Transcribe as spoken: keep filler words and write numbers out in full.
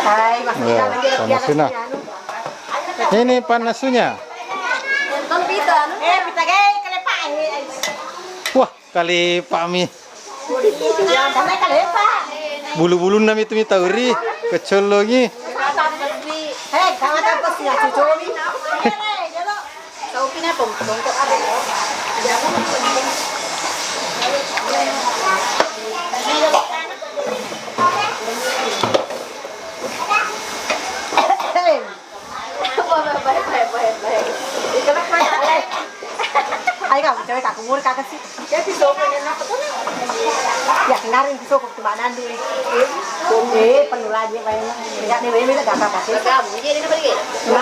Hai, Mas. Iya, sama sini. Ini panasunya. Wah, kali Pak Mi. Bulu-bulunna mi tu mi tauri, kecolongi. Ayo, Kak, cewek, Kak, kumur, Kak, sih. Ya, kemarin pisau waktu Mbak Nandu, eh. Eh, penuh lagi, Pak, ya. Enggak, nih, Bebe, enggak apa-apa, sih.